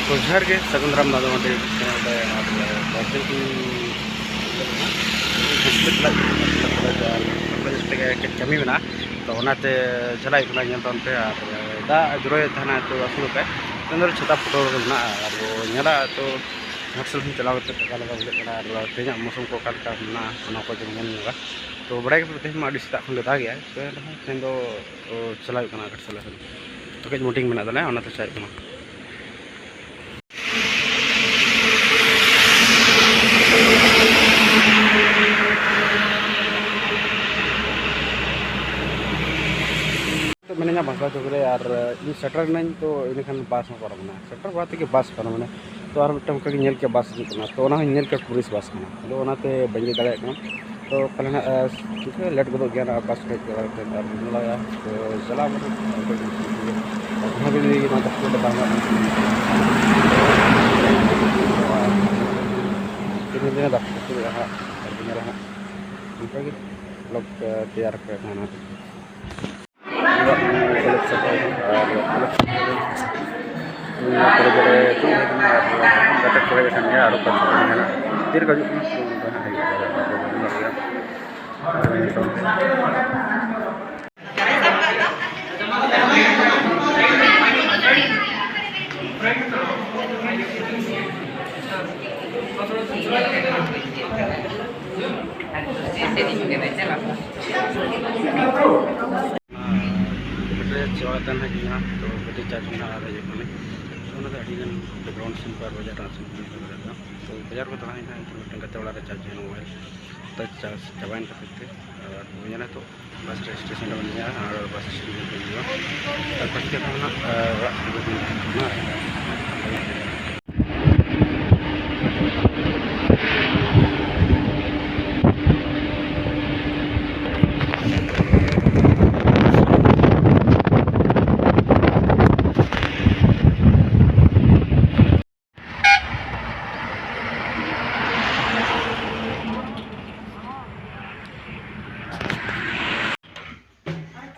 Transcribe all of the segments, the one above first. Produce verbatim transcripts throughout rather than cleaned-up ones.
ᱛᱚ ᱡᱚᱦᱟᱨ ᱜᱮ, ᱥᱟᱹᱜᱩᱱ ᱫᱟᱨᱟᱢ ᱫᱟᱫᱟ ᱚᱸᱰᱮ ᱪᱮᱱᱮᱞ ᱨᱮ᱾ ᱟᱨ ᱵᱟᱨ ᱫᱤᱱ ᱠᱷᱚᱱ ᱦᱚᱥᱯᱤᱴᱟᱞ ᱨᱮ ᱠᱟᱹᱡ ᱠᱟᱹᱢᱤ ᱢᱮᱱᱟᱜᱼᱟ, ᱛᱚ ᱚᱱᱟᱛᱮ ᱪᱟᱞᱟᱜ ᱦᱩᱭᱩᱜ ᱠᱟᱱᱟ ᱧᱮᱞ ᱛᱟᱵᱚᱱ ᱯᱮ᱾ ᱟᱨ ᱫᱟᱜ ᱡᱚᱨᱚᱭᱮᱫ ᱛᱟᱦᱮᱱᱟ, ᱛᱚ ᱟᱹᱥᱩᱲ ᱟᱠᱟᱫ, ᱛᱮᱦᱮᱧ ᱫᱚ ᱪᱷᱟᱛᱟ ᱯᱷᱩᱴᱟᱹᱣ ᱨᱮ ᱢᱮᱱᱟᱜᱼᱟ᱾ ᱟᱨ ᱵᱚ ᱧᱮᱞᱟ ᱛᱚ ᱜᱷᱟᱴᱥᱤᱞᱟᱹ ᱥᱮᱫ ᱪᱟᱞᱟᱣ ᱠᱟᱛᱮ ᱚᱠᱟ ᱞᱮᱠᱟ ᱵᱩᱡᱷᱟᱹᱜ ᱠᱟᱱᱟ, ᱟᱨ ᱛᱮᱦᱮᱧᱟᱜ ᱢᱳᱥᱩᱢ ᱠᱚ ᱚᱠᱟ ᱞᱮᱠᱟ ᱢᱮᱱᱟᱜᱼᱟ, ᱚᱱᱟ ᱠᱚ ᱡᱚᱢ ᱧᱮᱞ ᱧᱚᱜᱟ᱾ ᱛᱚ ᱵᱟᱲᱟᱭ ᱜᱮᱯᱮ ᱛᱮᱦᱮᱧ ᱢᱟ ᱟᱹᱰᱤ ᱥᱮᱛᱟᱜ ᱠᱷᱚᱱ ᱜᱮ ᱫᱟᱜᱮᱜᱼᱟᱭ, ᱛᱚ ᱮᱱ ᱨᱮᱦᱚᱸ ᱛᱮᱦᱮᱧ ᱫᱚ ᱪᱟᱞᱟᱜ ᱦᱩᱭᱩᱜ ᱠᱟᱱᱟ ᱜᱷᱟᱴᱥᱤᱞᱟᱹ ᱥᱮᱫ᱾ ᱛᱚ ᱠᱟᱹᱡ ᱢᱤᱴᱤᱝ ᱢᱮᱱᱟᱜ ᱛᱟᱞᱮᱭᱟ, ᱚᱱᱟᱛᱮ ᱪᱟᱞᱟᱜ ᱦᱩᱭᱩᱜ ᱠᱟᱱᱟ᱾ ᱢᱤᱱᱟᱹᱧᱟ ᱵᱟᱸᱥᱲᱟ ᱪᱚᱠ ᱨᱮ, ᱟᱨ ᱤᱧ ᱥᱮᱴᱮᱨ ᱮᱱᱟᱹᱧ, ᱛᱚ ᱤᱱᱟᱹᱠᱷᱟᱱ ᱵᱟᱥ ᱦᱚᱸ ᱯᱟᱨᱚᱢ ᱮᱱᱟ᱾ ᱥᱮᱴᱮᱨ ᱵᱟᱲᱟ ᱛᱮᱜᱮ ᱵᱟᱥ ᱯᱟᱨᱚᱢ ᱮᱱᱟ᱾ ᱛᱚ ᱟᱨ ᱢᱤᱫᱴᱟᱝ ᱚᱱᱠᱟᱜᱮ ᱧᱮᱞ ᱠᱮᱫ ᱵᱟᱥ ᱦᱤᱡᱩᱜ ᱠᱟᱱᱟ, ᱛᱚ ᱚᱱᱟ ᱦᱚᱸᱧ ᱧᱮᱞ ᱠᱮᱫ ᱴᱩᱨᱤᱥᱴ ᱵᱟᱥ ᱠᱟᱱᱟ᱾ ᱟᱫᱚ ᱚᱱᱟᱛᱮ ᱵᱟᱹᱧ ᱞᱟᱹᱭ ᱫᱟᱲᱮᱭᱟᱜ ᱠᱟᱱᱟ᱾ ᱛᱚ ᱯᱟᱞᱮ ᱱᱟᱜ ᱤᱱᱠᱟᱹ ᱞᱮᱴ ᱜᱚᱫᱚᱜ ᱜᱮᱭᱟ ᱱᱟᱜ ᱵᱟᱥ ᱠᱷᱚᱡ ᱫᱚ, ᱟᱨ ᱧᱮᱞᱚᱜᱼᱟ᱾ ᱛᱚ ᱪᱟᱞᱟᱣ ᱠᱟᱛᱮ ᱡᱟᱦᱟᱸ ᱜᱮ ᱞᱟᱹᱭ ᱚᱱᱟ ᱫᱚ ᱵᱟᱝ ᱜᱟᱱᱚᱜᱼᱟ᱾ ᱛᱤᱱ ᱫᱤᱱ ᱫᱚ ᱦᱟᱸᱜ ᱧᱮᱞᱟ ᱦᱟᱸᱜ, ᱚᱱᱠᱟᱜᱮ ᱵᱞᱚᱜ ᱛᱮᱭᱟᱨ ᱠᱚ ᱛᱟᱦᱮᱱᱟ᱾ ᱚᱲᱟᱜ ᱠᱷᱚᱱ ᱠᱚᱞᱮᱡᱽ ᱥᱮᱴᱮᱨ ᱦᱩᱭᱩᱜᱼᱟ, ᱟᱨ ᱠᱚᱞᱮᱡᱽ ᱥᱮᱴᱮᱨ ᱠᱟᱛᱮ ᱠᱚᱞᱮᱡᱽ ᱨᱮ ᱫᱩᱲᱩᱵ ᱦᱩᱭ ᱠᱟᱱᱟ, ᱟᱨ ᱜᱟᱛᱮ ᱠᱚ ᱦᱮᱡ ᱟᱠᱟᱱ ᱜᱮᱭᱟ, ᱟᱨᱚ ᱠᱚ ᱦᱤᱡᱩᱜ ᱠᱟᱱ ᱜᱮᱭᱟ᱾ ᱛᱤᱨᱮ ᱠᱚ ᱦᱤᱡᱩᱜ ᱠᱟᱱᱟ, ᱩᱱ ᱫᱚ ᱦᱟᱸᱜ ᱦᱩᱭᱩᱜᱼᱟ᱾ ᱟᱨ ᱱᱤᱛᱚᱝ ᱵᱮᱴᱨᱤ ᱪᱟᱵᱟ ᱠᱟᱛᱮ ᱦᱮᱡ ᱦᱩᱭᱩᱜᱼᱟ, ᱛᱚ ᱵᱮᱴᱨᱤ ᱪᱟᱨᱡᱽ ᱢᱮᱱᱟᱜᱼᱟ ᱟᱨ ᱦᱤᱡᱩᱜ ᱠᱟᱱᱟ᱾ ᱚᱱᱟ ᱫᱚ ᱟᱹᱰᱤ ᱜᱟᱱ ᱵᱮᱠᱜᱨᱟᱣᱩᱱᱰ ᱥᱤᱱ ᱠᱚ ᱟᱨ ᱵᱟᱡᱟᱨ ᱨᱮᱱᱟᱜ ᱥᱤᱱ ᱠᱚ ᱧᱮᱞ ᱫᱟᱲᱮᱭᱟᱜ ᱠᱟᱱᱟ᱾ ᱛᱚ ᱵᱟᱡᱟᱨ ᱠᱚ ᱪᱟᱞᱟᱣ ᱞᱮᱱᱠᱷᱟᱱ ᱢᱤᱫᱴᱟᱝ ᱜᱟᱛᱮ ᱚᱲᱟᱜ ᱨᱮ ᱪᱟᱨᱡᱽ ᱦᱩᱭᱩᱜᱼᱟ ᱢᱳᱵᱟᱭᱤᱞ᱾ ᱛᱚ ᱪᱟᱨᱡᱽ ᱪᱟᱵᱟᱭᱮᱱ ᱠᱷᱟᱹᱛᱤᱨ ᱛᱮ ᱟᱨ ᱧᱮᱞᱟ ᱛᱚ ᱵᱟᱥ ᱥᱴᱮᱥᱚᱱ ᱨᱮ ᱢᱮᱱᱟᱜᱼᱟ, ᱟᱨ ᱵᱟᱥ ᱥᱴᱮᱥᱚᱱ ᱨᱮ ᱦᱤᱡᱩᱜᱼᱟ᱾ ᱟᱨ ᱵᱟᱥ ᱥᱴᱮᱥᱚᱱ ᱠᱷᱚᱱᱟᱜ, ᱟᱨ ᱚᱲᱟᱜ ᱥᱮᱫ ᱜᱮ ᱦᱤᱡᱩᱜᱼᱟ᱾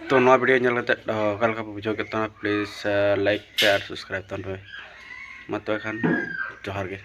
ᱛᱚ ᱱᱚᱣᱟ ᱵᱷᱤᱰᱤᱭᱳ ᱧᱮᱞ ᱠᱟᱛᱮ, ᱚ, ᱚᱠᱟ ᱞᱮᱠᱟ ᱯᱮ ᱵᱩᱡᱷᱟᱹᱣ ᱠᱮᱫ ᱛᱟᱵᱚᱱᱟ? ᱯᱞᱤᱡᱽ, ᱮ, ᱞᱟᱭᱤᱠ ᱯᱮ ᱟᱨ ᱥᱟᱵᱥᱠᱨᱟᱭᱤᱵᱽ ᱛᱟᱵᱚᱱ ᱯᱮ᱾ ᱢᱟ ᱛᱚᱵᱮ ᱠᱷᱟᱱ, ᱡᱚᱦᱟᱨ ᱜᱮ᱾